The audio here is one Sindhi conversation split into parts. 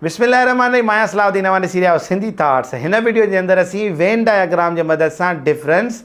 بسم الله الرحمٰن الرحيم آهيان صلاح الدين اوهان ڏسي رهيا آهيو سنڌي ٿاٽس هن وڊيو جي اندر اسين وين ڊاياگرام جي مدد سان ڊفرنس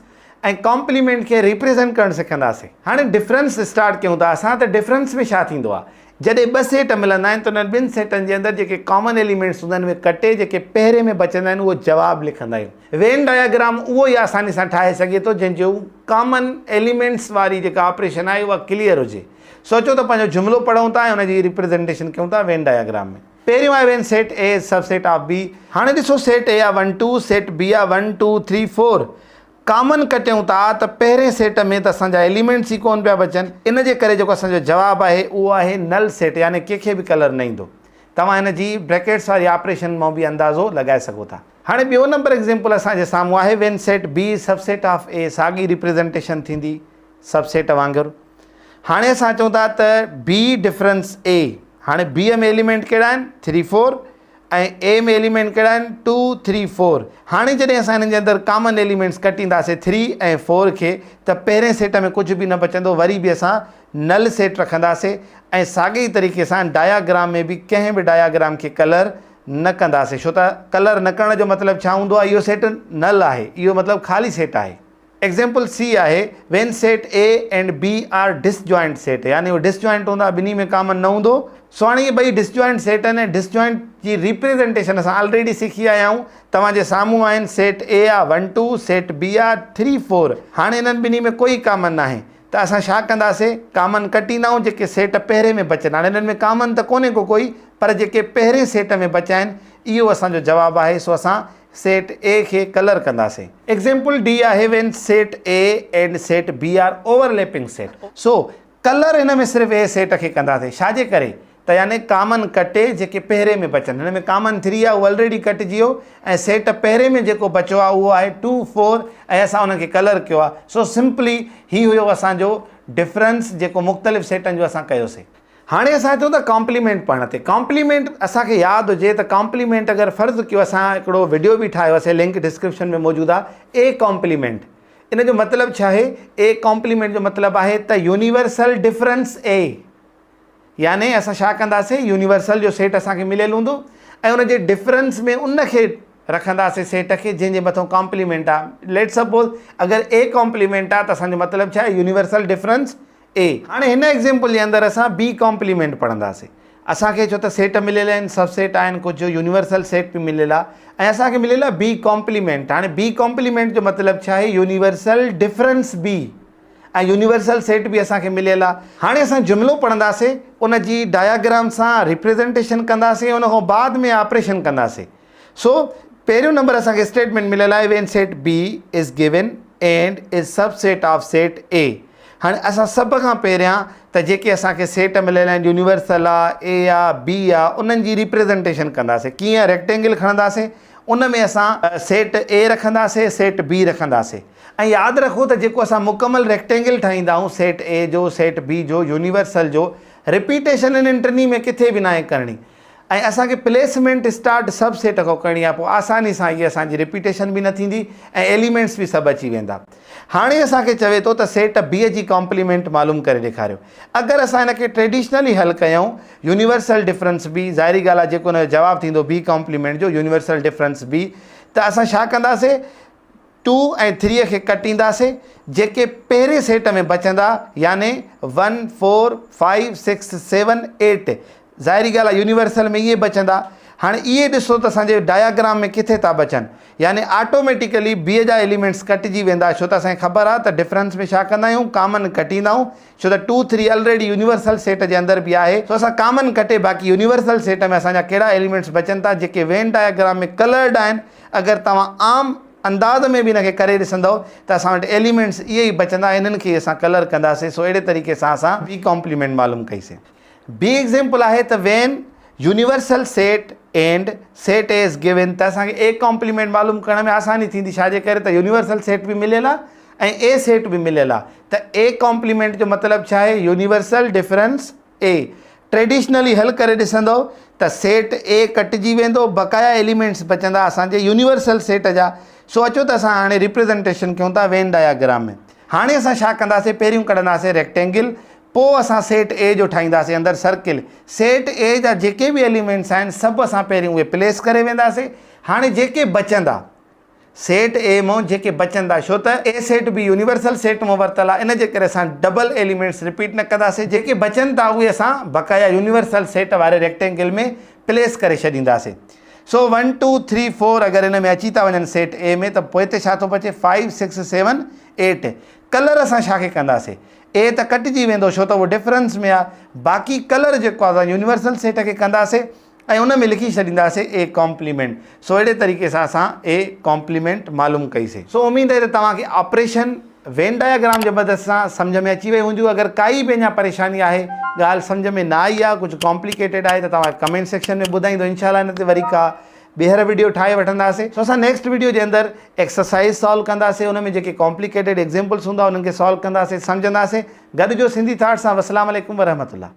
۽ ڪامپليمينٽ کي ريپريزنٽ ڪرڻ سکنداسين هاڻي ڊفرنس اسٽارٽ ڪيون ٿا اسان ته ڊفرنس ۾ ڇا ٿيندو آهي جڏهن ٻه سيٽ ملندا آهن ته انهن ٻن سيٽن جي اندر جيڪي ڪامن ايليمينٽس هوندا آهن اهي ڪٽي جيڪي پهرين ۾ بچندا آهن اهو جواب لکندا آهيون وين ڊاياگرام اهو ئي آساني سان ٺاهي سگهي ٿو جنهن جو ڪامن ايليمينٽس واري جيڪا آپريشن آهي اها ڪليئر هجي سوچو ته پنهنجو جملو پڙهون ٿا ۽ ان جي ريپريزنٽيشن ڪيون ٿا وين ڊاياگرام ۾. پهريون آهي when set A is subset of B. هاڻي ڏسو سيٽ اي آ ون ٽو، سيٽ بي آ one two three four. Common ڪٽيون ٿا ته پهرين سيٽ ۾ ته اسان جا ايليمينٽس ئي ڪون پيا بچن. ان جي ڪري جيڪو اسان جو جواب آهي اهو آهي نل سيٽ يعني ڪنهن کي به ڪلر نه ايندو. توهان هن جي بريڪيٽس واري آپريشن مان به اندازو لڳائي سگهو ٿا. هاڻي ٻيو نمبر ايگزيمپل اسان جي سامهون آهي when set B is subset of A ساڳي ريپريزنٽيشن ٿيندي. سب سيٽ وانگر هاڻي اسان چئون ٿا ته بي ڊفرنس اي هاڻي بي ۾ ايليمينٽ ڪهڙا آهن ٿري فور ۽ اي ۾ ايليمينٽ ڪهڙا آهن ٽو ٿري فور هاڻي جڏهن اسان هنن جي اندر ڪامن ايليمينٽس ڪٽينداسي ٿري ۽ فور کي ته پهرين سيٽ ۾ ڪجهه به نه بچندو وري به اسان نل سيٽ رکنداسي ۽ ساڳي ئي طريقي سان ڊاياگرام ۾ به ڪنهن به ڊاياگرام کي ڪلر نه ڪنداسي ڇو ته ڪلر نه ڪرڻ جو مطلب ڇا هوندو آهي اهو سيٽ نل آهي اهو مطلب خالي سيٽ آهي. ايگزيمپل سي آهي when set A and B are disjoint set يعني اهي ڊس جوائنٽ هوندا ٻنهي ۾ ڪامن نه هوندو سو هاڻي اهي ٻئي ڊس جوائنٽ سيٽ آهن ۽ ڊس جوائنٽ جي ريپريزنٽيشن اسان آلريڊي سکي آيا آهيون توهان جي سامهون آهن سيٽ اي آ ون ٽو سيٽ بي آ ٿري فور هاڻي انهن ٻنهي ۾ ڪوئي ڪامن ناهي ته اسان ڇا ڪنداسي ڪامن ڪٽيندا آهيون جيڪي سيٽ پهرين ۾ بچن هاڻي انهن ۾ ڪامن ته ڪونهي ڪو ڪوئي پر جيڪي پهرين سيٽ ۾ بچا آهن اهو اسان جو جواب آهي سو اسان سيٽ اي کي ڪلر ڪنداسين. ايگزيمپل ڊي آهي when set A and set B are overlapping set so colour هن ۾ صرف اي سيٽ کي ڪنداسين ڇا جي ڪري ته يعني ڪامن ڪٽي جيڪي پهرين ۾ بچن هن ۾ ڪامن ٿري آهي اهو الريڊي ڪٽجي ويو ۽ سيٽ پهرين ۾ جيڪو بچيو آهي اهو آهي ٽو فور ۽ اسان انهن کي ڪلر ڪيو آهي سو سمپلي هي هيو اسان جو ڊفرنس جيڪو مختلف سيٽن جو اسان ڪيوسين. هاڻي اسان اچون ٿا ڪامپليمينٽ پڙهڻ تي. ڪامپليمينٽ اسان کي ياد هجي ته ڪامپليمينٽ اگر فرض ڪيو اسان هڪڙو وڊيو به ٺاهيو سي لنڪ ڊسڪرپشن ۾ موجود آهي اي ڪامپليمينٽ ان جو مطلب ڇا آهي اي ڪامپليمينٽ جو مطلب آهي ته يونيورسل ڊفرنس اي يعني اسان ڇا ڪنداسين يونيورسل جو سيٽ اسان کي مليل هوندو ۽ ان جي ڊفرنس ۾ ان کي رکنداسين سيٽ کي جنهن جي مٿو ڪامپليمينٽ آهي ليٽ سپوز اگر اي ڪامپليمينٽ آهي ته اسان جو مطلب ڇا آهي يونيورسل ڊفرنس اي. هاڻي هن ايگزيمپل جي اندر اسان بي ڪامپليمينٽ پڙهنداسين. اسان کي ڇو ته سيٽ مليل آهن، سب سيٽ آهن ڪجهه، يونيورسل سيٽ به مليل آهي ۽ اسان کي مليل آهي بي ڪامپليمينٽ. هاڻي بي ڪامپليمينٽ جو مطلب ڇا آهي؟ يونيورسل ڊفرنس بي ۽ يونيورسل سيٽ به اسان کي مليل آهي. هاڻي اسان جملو پڙهنداسين، ان جي ڊاياگرام سان ريپريزنٽيشن ڪنداسين ان کان بعد ۾ آپريشن ڪنداسين. سو پهريون نمبر اسان کي اسٽيٽمينٽ مليل آهي when set B is given and is subset of set A هاڻي اسان سڀ کان پهريان ته جيڪي اسان کي سيٽ مليل آهن يونيورسل آ اي آ بي آ انهن جي ريپريزنٽيشن ڪنداسين ڪيئن ريڪٽينگل کڻنداسين ان ۾ اسان سيٽ اي رکنداسين سيٽ بي رکنداسين ۽ ياد رکو ته جيڪو اسان مڪمل ريڪٽينگل ٺاهيندا آهيون سيٽ اي جو سيٽ بي جو يونيورسل جو ريپيٽيشن انهن ٽنهي ۾ ڪٿي به ناهي ڪرڻي ۽ اسان کي پليسمينٽ اسٽارٽ سب سيٽ کان ڪرڻي آهي پوء آساني سان هي اسان جي ريپيٽيشن به نه ٿيندي ۽ ايليمينٽس به سڀ اچي ويندا. هاڻي اسان کي چوي ٿو ته سيٽ بي جي ڪامپليمينٽ معلوم ڪري ڏيکاريو. اگر اسان هن کي ٽريڊيشنلي حل ڪيون يونيورسل ڊفرنس بي ظاهري ڳالهه آهي جيڪو هن جو جواب ٿيندو بي ڪامپليمينٽ جو يونيورسل ڊفرنس بي ته اسان ڇا ڪنداسي ٽو ۽ ٿريء کي ڪٽينداسين، جيڪي پهرين سيٽ ۾ بچندا، يعني one, four, five, six, seven, eight. ظاهري ڳالهه آهي يونيورسل ۾ اهي بچندا. هاڻي اهي ڏسو ته اسان جي ڊاياگرام ۾ ڪٿي ٿا بچن. يعني آٽوميٽيڪلي بيء جا ايليمينٽس ڪٽجي ويندا، ڇو ته اسان کي خبر آهي ته ڊفرنس ۾ ڇا ڪندا آهيون، ڪامن ڪٽيندا آهيون، ڇو ته two three already universal set جي اندر به آهي، سو اسان ڪامن ڪٽي باقي يونيورسل سيٽ ۾ اسان جا ڪهڙا ايليمينٽس بچن ٿا، جيڪي وين ڊاياگرام ۾ ڪلرڊ آهن، اگر توهان عام انداز ۾ به ان کي ڪري ڏسندؤ ته اسان وٽ ايليمينٽس اهي ئي بچندا انهن کي ئي اسان ڪلر ڪنداسين سو اهڙي طريقي سان اسان بي ڪامپليمينٽ معلوم ڪئي سين. بي ايگزيمپل آهي ته when universal set and set A is given ته اسان کي اي ڪامپليمينٽ معلوم ڪرڻ ۾ آساني ٿيندي ڇا جي ڪري ته يونيورسل سيٽ به مليل آهي ۽ اي سيٽ به مليل آهي ته اي ڪامپليمينٽ جو مطلب ڇا آهي يونيورسل ڊفرنس اي ٽريڊيشنلي حل ڪري ڏسندؤ ته سيٽ اي ڪٽجي ويندو بقايا ايليمينٽس بچندا اسان جي يونيورسل سيٽ جا سو اچو ته اسان هاڻي ريپريزنٽيشن ڪيون ٿا وين ڊاياگرام ۾ هاڻي اسان ڇا ڪنداسين پهريون ڪڍنداسين ريڪٽينگل پوء اسان سيٽ اي جو ٺاهينداسين اندر سرڪل. سيٽ اي جا جيڪي به ايليمينٽس آهن سڀ اسان پهرين اهي پليس ڪري وينداسين. هاڻي جيڪي بچندا سيٽ اي مان جيڪي بچندا ڇو ته اي سيٽ به يونيورسل سيٽ مان ورتل آهي ان جي ڪري اسان ڊبل ايليمينٽس رپيٽ نه ڪنداسين جيڪي بچن ٿا اهي اسان بقايا يونيورسل سيٽ واري ريڪٽينگل ۾ پليس ڪري ڇڏينداسين. سو ون ٽو ٿري فور اگر ان ۾ اچي ٿا وڃن سيٽ اي ۾ ته پوئتي ڇا ٿو بچي five six seven eight. Colour اسان ڇا کي ڪنداسين اي ته ڪٽجي ويندو ڇو ته اهو ڊفرنس ۾ آهي باقي ڪلر جيڪو آهي اسان يونيورسل سيٽ کي ڪنداسين ۽ ان ۾ لکي ڇڏينداسين اي ڪامپليمينٽ. سو اهڙي طريقي سان اسان اي ڪامپليمينٽ معلوم ڪئي سي. سو اميد آهي ته توهان کي آپريشن وين ڊاياگرام جي مدد سان سمجهه ۾ اچي وئي هونديون. اگر ڪائي به اڃا پريشاني آهي، ڳالهه سمجهه ۾ نه آئي آهي، ڪجهه ڪامپليڪيٽيڊ آهي ته توهان ڪمينٽ سيڪشن ۾ ٻڌائيندو انشاء الله ان تي وري ڪا ٻيهر وڊيو ٺاهي وٺنداسين. سو اسان نيڪسٽ وڊيو جي اندر ايڪسرسائز سالو ڪنداسين ان ۾ جيڪي ڪامپليڪيٽيڊ ايگزيمپلس هوندا انهن کي سالو ڪنداسين سمجهنداسين. گڏجو سنڌي ٿاٽس سان والسلام عليڪم ورحمة الله.